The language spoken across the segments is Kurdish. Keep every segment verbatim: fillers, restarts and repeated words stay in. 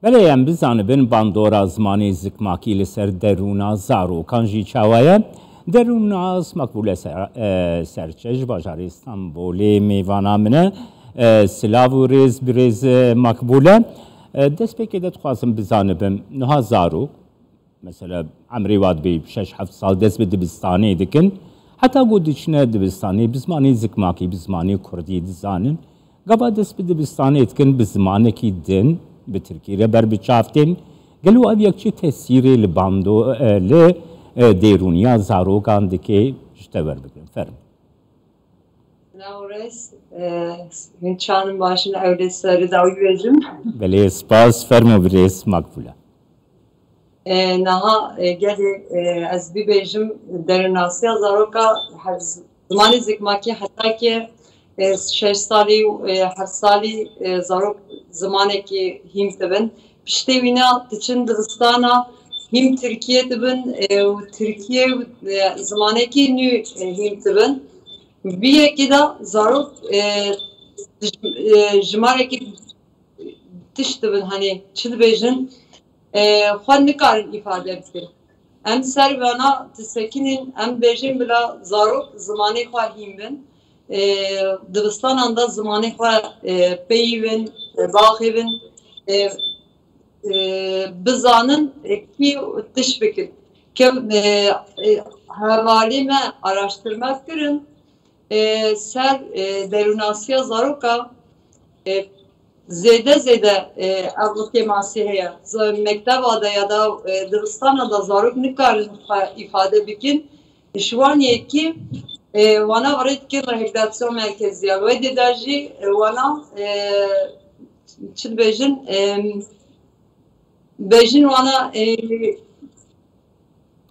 Belê, em bizanibin bandora zimanê zikmakî li ser derûna zarokan jî çawa ye. Derûnnas Makbûle Ser-, e, Serçe ji bajarê Stenbolê mêvana min e. E, silav û rêz birêz, e, Makbûle. E, destpêkê de dixwazim bizanibim, niha zarok, mesela, emrê wa dibê şeş heft sal dest bi dibistanê dikin. Heta ku diçine dibistanê, bi zimanê zikmakî, bi zimanê kurdî dizanin. Gava dest bi dibistanê dikin, bi zimanekî din, bi tirkî re ber bi çav tên. Gelo ev yek çi tesîrê li bando, e, li, e, dêrûniya zarokan dike, ji te werbigirin. Fermo. Silav û rêz, e, hûn çanin baş in, ew lê serî dawî bêjim. Belê, spas, fermo birêz, Makbûle. E, niha, e, gelê, e, ez bibêjim, derûnasiya zaroka her z-, zimanê zikmakî heta ke, e, şeş salî û, e, heft salî, e, zarok zimanekî hîm dibin. Piştê wîna diçin dibistana hîm tirkiyê dibin, e, û tirkiyê, e, zimanekî nû, e, hîm dibin. Vî yekê de zarok, e, dij-, e, jimarekî tişt dibin, hani çi dibêjin, e, xwe nikarin îfade bikin. Em ser vana disekinîn, em bêjin bila zarok zimanê xwe hîn bin, e, dibistanan de zimanê xwe, e, peyivin, e, baxivin, e, e, bizanin, e, kî tişt bikin. Ke, e, e, hevalê me araştirme kirin, e, ser, e, derûnasiya zaroka, e, zêde zêde, e, ev kêmasî heye. Z-, mekteba de ya da, e, dibistana de zarok nikarin xwe îfade bikin. Ji wan yekî, e, wana virêt kir rehabilitasyon merkeziya. Wê dê de jî, e, wana, e, çi dibêjin, e, bêjin wana, e,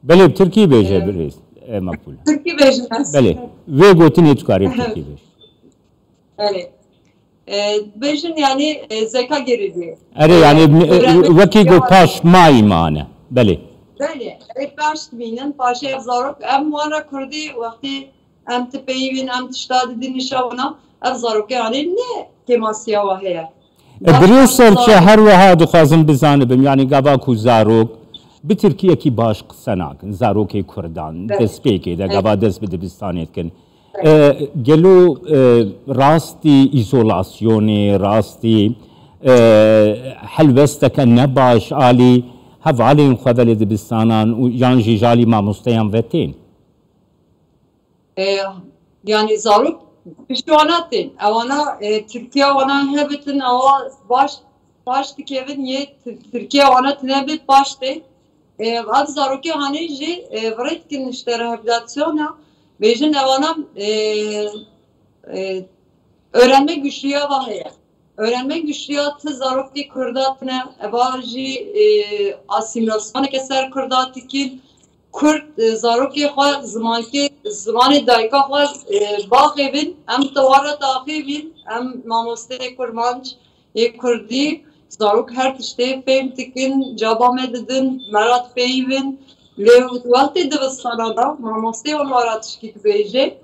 Belê, bi tirkî bêje, e, birêz, e, Makbûle. Tirkî bêjin ez. Belê, vê gotinê tu karî bi tirkî bêj. Belê. E, bêjin yani, e, zeka gerî. Erê, e, yani, e, öğrenmek wekî go paş mayî mane. Belê. Belê, e, paş dibînin, paşê ev zarok, em wana kurdî wextî em ti peyivîn, em tişta didin nişa wana, ev zarokê anî ne kêmasiya wa heye. E, birêz Serçe, her wiha dixwazim bizanibim, yani gava ku zarok bi tirkiyekî baş qise nakin, zarokê kurdan, destpêkê de gava dest bi dibistanê dikin. E, gelo, e, rastî îzolasyonê, rastî, e, helwesteke ne baş alî hevalên xwe ve li dibistanan û yan jî ji alî mamosteyan ve tên? E, yani zarok piştî wana tên. Ewana, e, Tirkiye wana hebitin, ewa baş, baş dikevin yê Tir-, Tirkiye wana tine bit baş tê. E, ev zarokê hanê jî, e, virêt kin işte rehabilitasyona. Bêjin ewana, e, e, öğrenme güçlüğü ava heye. Öğrenme güçlüğü ti zarokê kurda tine, eva jî, e, asîmîlasyoneke ser kurda dikin. Kurd, e, zarokê xwe zimankê, zimanê dayika xwe, e, baxêvin, em tewara taxê bîn, em mamosteyê kurmanc, ê kurdî, zarok her tiştê fêm dikin, caba me didin, me re dipeyivin. Lê wextê dibistana da, mamosteyê wan wara tişkî dibêje,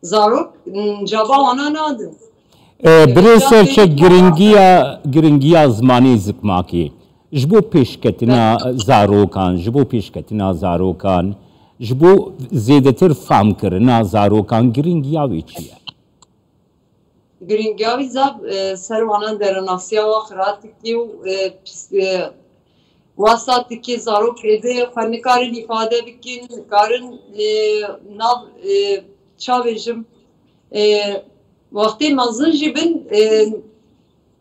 zarok, m, caba wana nadin. E, birêz Serçe, giringiya, giringiya zimanê zikmakî ji bo pêşketina zarokan, ji bo pêşketina zarokan, ji bo zêdetir famkirina zarokan, giringiya wê çi ye? Giringiya wî zaf, e, ser wana derinasiya wa xiratikî û, e, pis-, e, wasa dikê zarok êdî xwe nikarin îfade bikin, nikarin, e, nav, e, çavêjim, e, wextê mezin jî bin, e,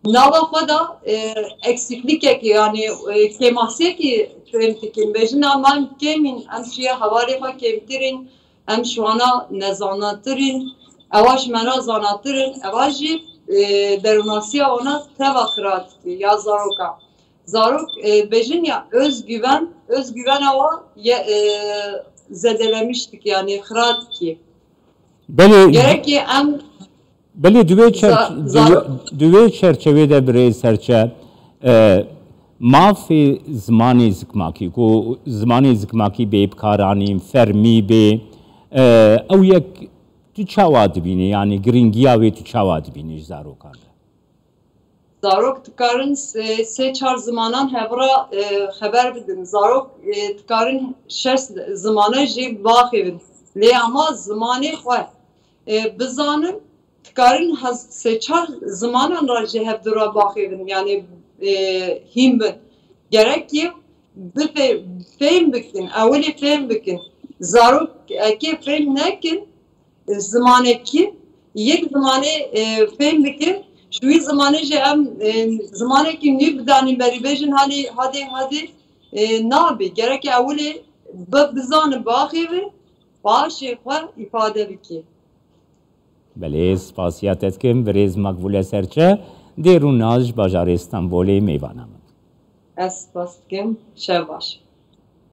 nava xwe de, e, eksiklikekî, yani, e, kêmasiyekî fêm dikin. Bêjin, "Em, em kêm in, em şiye hevalê xwe kêmtir in, em şiwana nezanatir in, ewa ji me re zanatir in." Ewa jî, e, derûnasiya wana teva xira dike, ya zaroka. Zarok, e, bêjin ya özgüven, özgüven ewa ye, e, zedelemiş dike, yani xira dike. Belê, Gerekê em belê di wê çer-, za-, di wê, zarok di wê çerçevê de birêz Serçe, e, mafê zimanê zikmakî, ku zimanê zikmakî bê bikaranîn, fermî bê, e, ew yek tu çawa dibînî, yani giringiya wê tu çawa dibînî ji zarokan de? Zarok dikarin sê, sê çar zimanan hevra e, xeber bidin. Zarok e, dikarin şeş zimane jî baxivin. Lê ama zimanê xwe e, bizanin, dikarin hez, sê çar zimanan re ji hevdu re baxivin. Yani e, hîn bin. Gerek ye bife, fêm bikin, ewilî fêm bikin. Zarok eke fêm nekin, zimanekî, yek zimanê e, fêm bikin, ji wî zimanê jî em e, zimanekî nû bidanîn berî bêjin, halî hadê hadê e, nabê. Gereke ewilê bi, bizanin, biaxivin, paşê xwe îfade bikî. Belê, spasiya te dikim, birêz Makbûle Serçe, dêrûna ji bajarê Stenbolê mêvana min. Ez spas dikim, şev baş.